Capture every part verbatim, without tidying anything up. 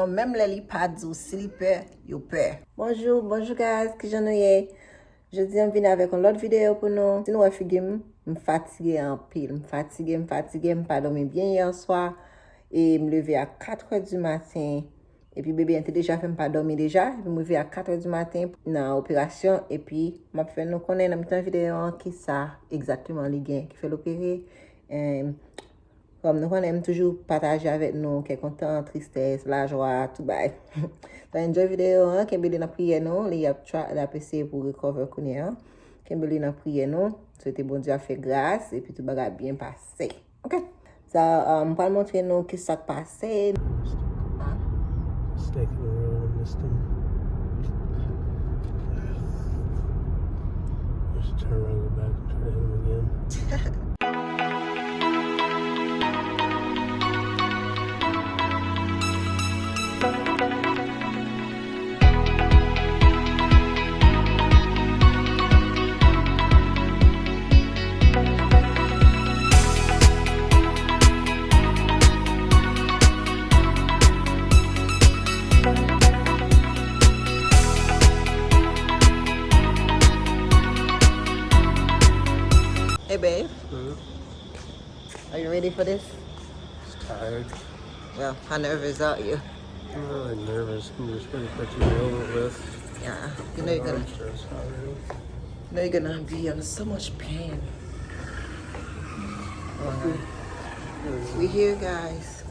Menm lè li pa di w si l pè, yo pè. Bonjou, bonjou guys, kijan nou ye? Jodi a m vin avèk yon lòt videyo pou nou. Si nou wè figi m, m fatige anpil. M fatige, m fatige, m pa dòmi byen yè swa. E m leve a katrè di maten. Epi bebe an te deja fè m pa dòmi deja. Epi m rive a katrè di maten nan operasyon. Epi m ap fè nou konnen nan mitan videyo an kisa egzakteman li gen ki fè l opere. Em, Kòm nou konnen, m toujou pataje avèk nou kè kontan, tristès, lajwa, tout bagay. So enjoy videyo an, kenbe li nan priyè nou, li ap try, l ap eseye pou recover kounye a. Kenbe li nan priyè nou, swete Bondye a fè gras, epi tout bagay byen pase. Ok? So, um, m pral montre nou kisa k pase. Snake in the room in this thing. Just turn around, go back and try to hit him again. Hey, babe. Hmm? Are you ready for this? Just tired. Well, how nervous are you? I'm not really nervous. I'm just ready for it to be over with. Yeah, you know you're gonna, I'm stressed out already. You know you're gonna be in so much pain. Oh, no. We here, guys.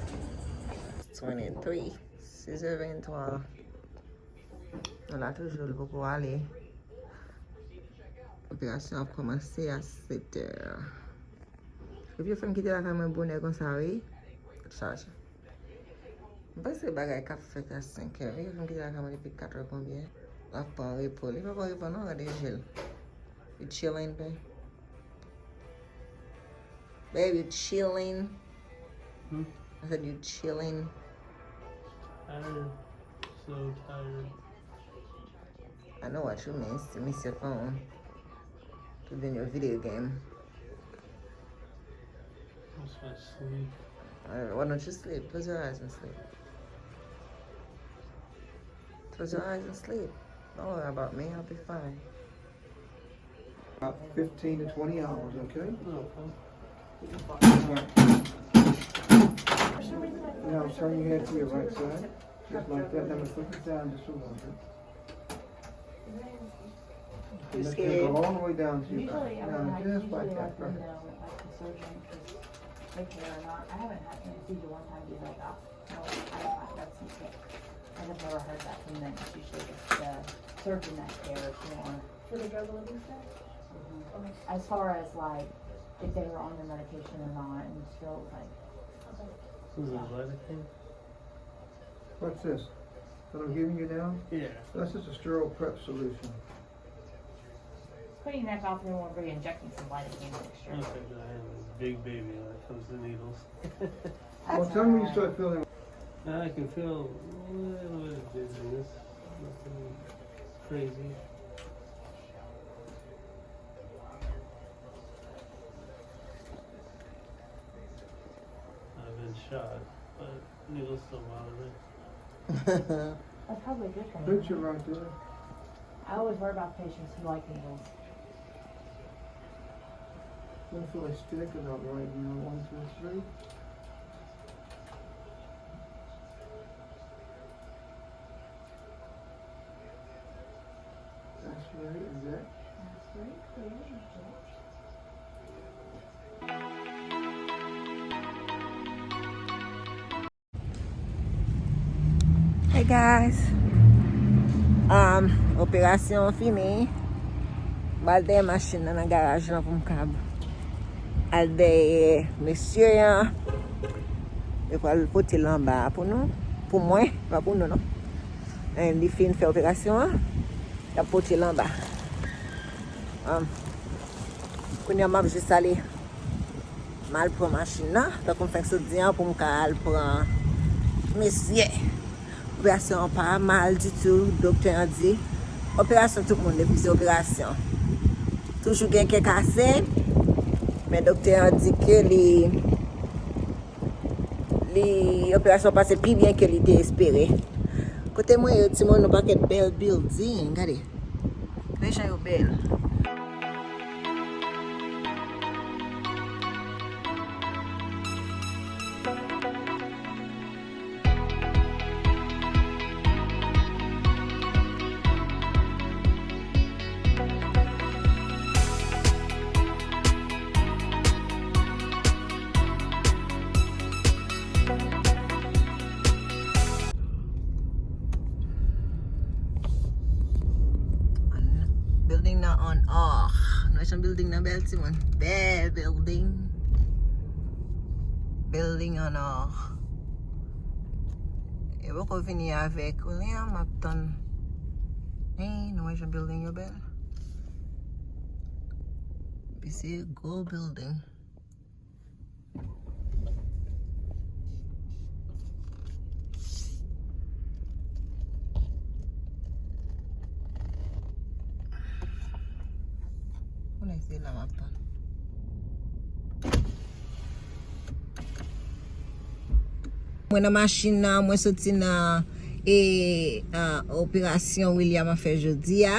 Twenty-three. Six heures vingt-trois. Nou la toujou, li poko ale. Operasyon ap kòmanse a sèt è. Epi yo fè m kite lakay mwen bonè konsa, wi. Chaje. M panse bagay k ap fèt a senk è, wi. Yo fè m kite lakay mwen depi kat è konbyen. L ap pran repo. Li pa pran repo, non, gade je l. Li chilling, babe. Babe, you chilling? Hmm? I said you chilling. Tired. So tired. I know what you miss. You miss your phone. To be in your video game. That's my sleep. Uh, why don't you sleep? Close your eyes and sleep. Close your eyes and sleep. Don't worry about me. I'll be fine. About fifteen to twenty hours, okay? Okay. All right. Now turn your head to your right side, just like that. Now put it down just a little bit. You scared? Go all the way down to your back. Now just like that. Perfect. Like the surgeon, 'cause like, they're not, I haven't had anesthesia one time be like that. No, I don't have, that's, I have never heard that from them. It's usually the, the surgeon that cares more. For the drug release test? Mm-hmm. Okay. As far as, like, if they were on the medication or not, and still, like, okay. This is Lidocaine? What's this? That I'm giving you now? Yeah. That's just a sterile prep solution. Put your neck off and then we'll reinject you some lidocaine extra. Okay, 'cause I have this big baby when it comes to needles. Well, tell me when you start feeling. Now I can feel a little bit of dizziness. Nothing crazy. I've been shot, but needles still bother me. That's probably good for me. Picture right there. I always worry about patients who like needles. Don't feel like sticking out right now. One, two, three. That's right, exact. That's right, clear as day. Hey guys. Um, operasyon an fini. M al dèyè machin nan, nan garaj lan pou m kab al dèyè mesye an. Yo pral pote l anba a pou nou. Pou mwen, pa pou nou non. And li fin fè operasyon an. Y ap pote l anba. Um, kounye a m ap jis ale. M al pran machin nan, tankou m fèk sot di an, pou m ka al pran mesye. Operasyon an pa mal ditou, doktè an di. Operasyon tout moun depi se operasyon. Toujou gen kè kase, men doktè an di ke li, Li, operasyon pase pi byen ke li te espere. Kote mwen ye, timoun, yon pakèt bèl building. Gade. Gade jan yo bèl. Building nan an or. Nou wè jan building nan bèl, timoun. Bèl building. Building an or. E poko vini avèk ou li an, m ap tann. Hey, nou wè jan building yo bèl? Epi se gwo building. Konnen se la m ap tann. Mwen nan machin nan, mwen soti nan e, a, operasyon William ap fè jodi a.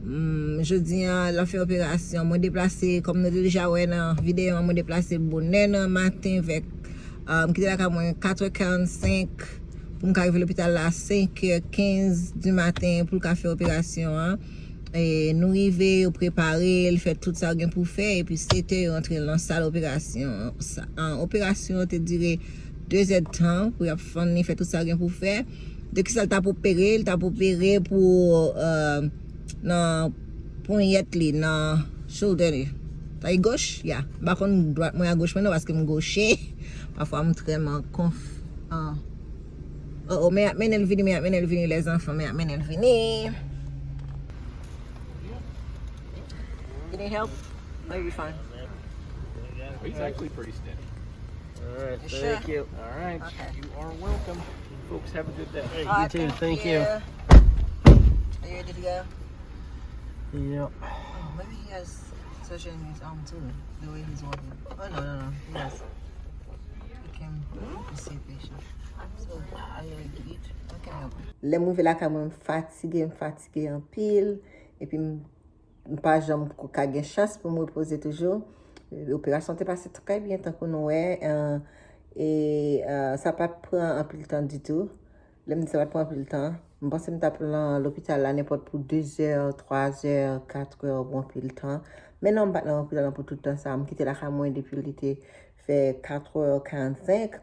Hmm, jodi a, l ap fè operasyon. Mwen deplase, kòm nou te deja wè nan videyo an, mwen deplase bonè nan maten, vè, a, m kite lakay mwen katrè karannsenk pou m ka rive lopital la senkè kenz di maten pou l ka fè operasyon an. E, nou rive, yo prepare l, fè tout sa yo gen pou fè, epi setè yo antre l nan sal operasyon. Sa, an, operasyon an te dire dezèdtan pou y ap fann li, fè tout sa yo gen pou fè. De kisa l t ap opere? L t ap opere pou, e, nan ponyèt li, nan shoulder li. Sa e goch? Ya. M pa konn dwat mwen a goch mwen non, paske m goche. Pafwa m trè mal konf. A. Oh, oh, men y ap mennen l vini, men y ap mennen l vini, lèzanfan, men y ap mennen l vini. You need help? No, you'll be fine. He's actually pretty steady. All right, thank you. All right, you are welcome. Folks, have a good day. Hey, you too. Thank you. Are you ready to go? Yep. Oh, maybe he has surgery in his arm too, the way he's walking. Oh, no, no, no. He has. He can see patient. So, are you ready to eat? I can help you. Lè m rive lakay mwen, m fatige, m fatige anpil. Epi m, m pa janm ko-, ka gen chans pou m repoze toujou. Operasyon te pase trè byen, tankou nou wè. E, e, sa pa t pran anpil tan ditou. Lè m di sa pa t pran anpil tan, m panse m t ap nan lopital la nenpòt pou dezè, twazè, katrè, pou anpil tan. Men non, m pa t nan lopital la pou tout tan sa. M kite lakay mwen depi li te fè katrè karannsenk.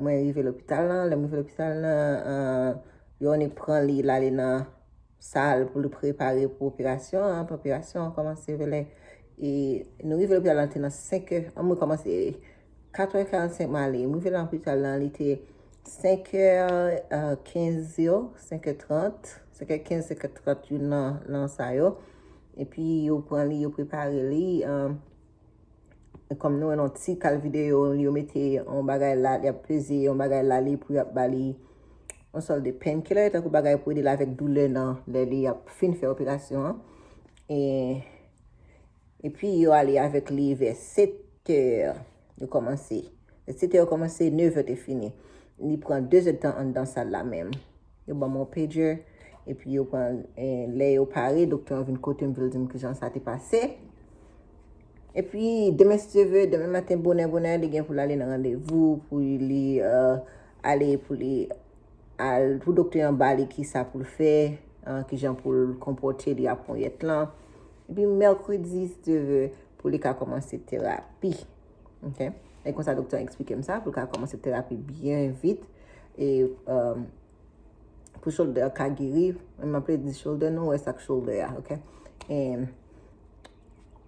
Mwen rive lopital la. Lè m rive lopital la, e, yo annik pran li, l ale nan sal pou l prepare pou operasyon an. Operasyon an kòmanse vèlè, e nou rive lopital la, te nan senkè. An, mwen kòmanse katrè karannsenk m ale. M rive nan lopital la, li te senkè, e, kenz yo, senkè trant, senkè kenz, senkè trant, youn nan, nan sa yo. Epi yo pran li, yo prepare li, e, kòm nou wè nan ti kal videyo, yo mete yon bagay la, y ap peze yon bagay la li pou y ap ba li yon sòt de painkiller, tankou bagay pou ede l avèk doulè nan lè li ap fin fè operasyon an. E, epi yo ale avèk li vè setè, yo kòmanse. Vè setè yo kòmanse, nevè te fini. Li pran dezèdtan anndan sal la menm. Yo ban m yon pager, epi yo pran, e, lè yo pare, doktè an vin kote m, vin di m kijan sa te pase. Epi, demen, si Dye vle, demen maten, bonè, bonè, li gen pou l ale nan randevou, pou li, e, ale, pou li al, pou doktè an ba li kisa pou l fè, e, kijan pou l konpòte li a ponyèt lan. Epi, mèkredi, si Dye vle, pou li ka kòmanse terapi. Ok? E konsa, doktè an eksplike m sa, pou l ka kòmanse terapi byen vit. E, e, pou shoulder ka geri. M ap di shoulder, nou wè sa k shoulder a, ok? E,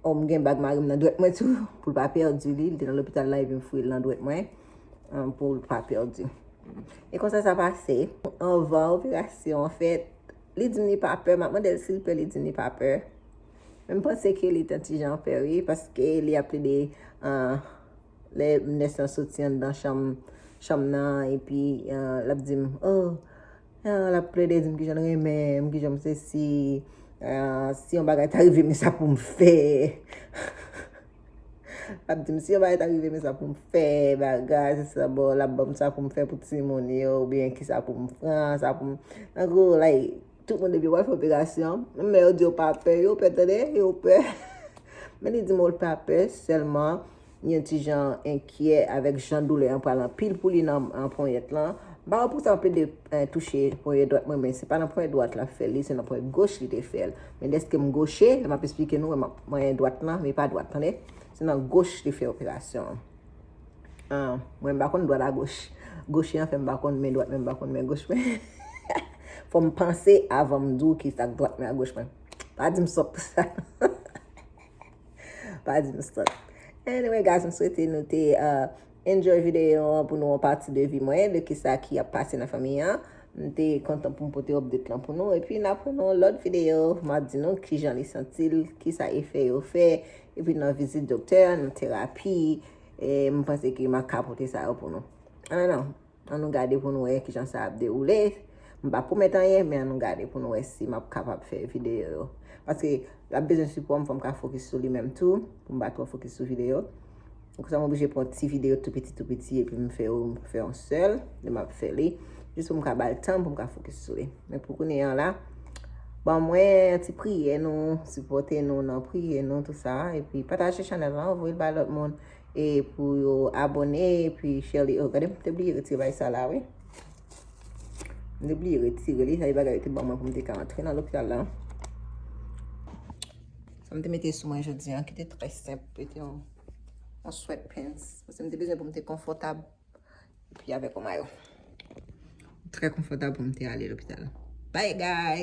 o, m gen bag mari m nan dwèt mwen tou, pou l pa pèdi li. Li te nan lopital la, epi m fouye l nan dwèt mwen, e, pou l pa pèdi. E konsa sa pase. Anvan operasyon an fèt, li di m li pa pè. M ap mande l si l pè, li di m li pa pè. Men m panse ke li t yon ti jan pè, wi, paske li ap plede, e, lè nès lan soti anndan chanm, chanm nan, epi, e, l ap di m, oh, e, l ap plede di m kijan l renmen m, kijan m sesi, e, si yon bagay ta rive m, sa pou m fè. L ap di m si yon bagay ta rive, men sa pou m fè, bagay, se sa, bon, l ap ban m sa pou m fè pou timoun yo, oubyen ki sa pou m pran, sa pou m, an gwo, like, tout moun depi yo pral fè operasyon, menm lè yo di yo pa pè, yo pè, tande, yo pè. Men li di m ou pa pè, sèlman, li yon ti jan enkyè avèk jan doulè an pral anpil pou li nan, nan ponyèt lan. M pa wè pou sa m plede, eh, touche ponyèt dwat mwen, men se pa nan ponyèt dwat la fè li, se nan ponyèt goch li te fè l. Men dèske m goche, lè m ap esplike nou, wè, m ap manyen dwat lan, men pa dwat, tande. Se nan goch li fè operasyon an. Ah, mwen m pa konn dwat a goch. Goche an fè m pa konn men dwat, men m pa konn men goch mwen. Fò m panse avan m di w ki sa k dwat mwen a goch mwen. Pa di m sòt pou sa. Pa di m sòt. Anyway, guys, m swete nou te, uh, enjoy videyo an pou nou yon pati de vi mwen, de kisa ki ap pase nan fanmi an. M te kontan pou m pote update lan pou nou. Epi n ap wè nan yon lòt videyo, m ap di nou kijan li santi l, kisa efè yo fè. Epi nan vizit doktè, nan terapi, e m panse ke m ap ka pote sa yo pou nou. An, non, an nou gade pou nou wè kijan sa ap dewoule. M pa pwomèt anyen, men an nou gade pou nou wè si m ap kapab fè videyo yo. Paske l ap bezwen sipò m, fò m ka fokis sou li menm tou, pou m pa twò fokis sou videyo. Donk sa m oblije pran ti videyo tou piti, tou piti, epi m fè yo, m fè yon sèl, lè m ap fè li. Jis pou m ka ba l tan, pou m ka fokis sou li. Men pou kounye an la, ban mwen ti priyè nou, sipòte nou nan priyè nou, tou sa. Epi pataje chanèl lan, voye l bay lòt moun. E pou yo abòne, epi share li. Oh, gade, m te bliye retire bagay sa la, wi. M te bliye retire li, sa e bagay yo te ban mwen pou m te ka antre nan lopital la. Sa m te mete sou mwen jodi an, ki te trè senp, mete yon, yon sweatpants. Paske m te bezwen pou m te konfòtab. Epi avèk yon mayo. Trè konfòtab pou m te ale lopital. Bye, guys!